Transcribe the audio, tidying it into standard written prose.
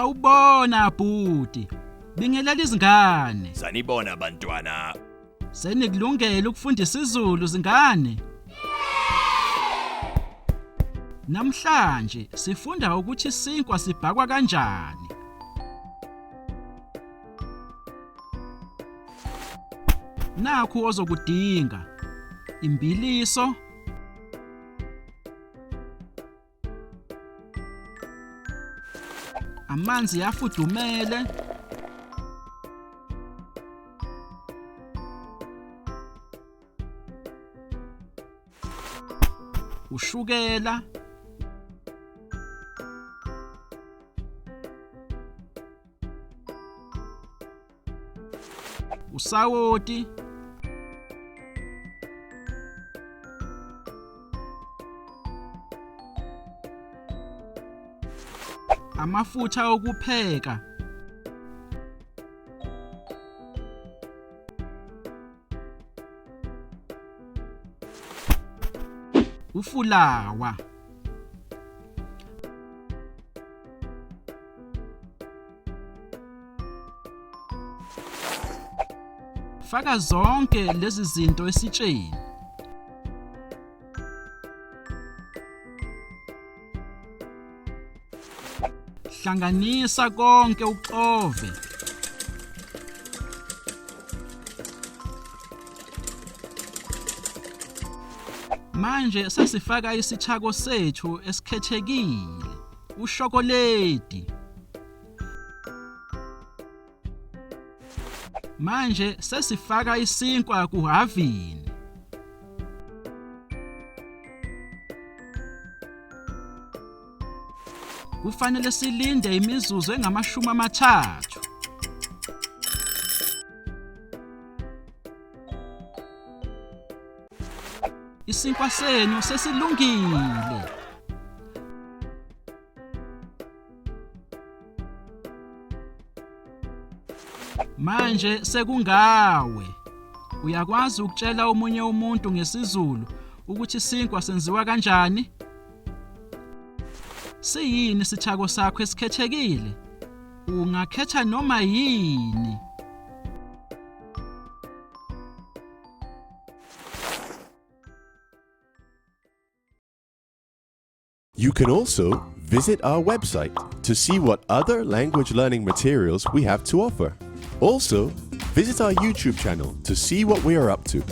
Sawubona bhuti. Bingelela izingane. Sanibona bantwana. Senikulungele ukufunda isiZulu zingane? Namhlanje sifunda ukuthi isinkwa sibhakwa kanjani. Nakhu ozokudinga: imbiliso, amanzi afudumele, ushukela, usawoti, amafutha okupheka, ufulawa. Faka zonke lezi zinto esitsheni. Hlanganisa konke uxove. Manje sesifaka isithako sethu esikhethekile, ushokoledi. Manje sesifaka isinkwa kuhavini. Kufanele silinde imizuzu engamashumi amathathu. Isinkwa senu sesilungile. Manje sekungawe. Uyakwazi ukutshela omunye umuntu ngesiZulu ukuthi isinkwa senziwa kanjani? Siyini isithako sakho esikhethekile? Ungakhetha noma yini. You can also visit our website to see what other language learning materials we have to offer. Also, visit our YouTube channel to see what we are up to.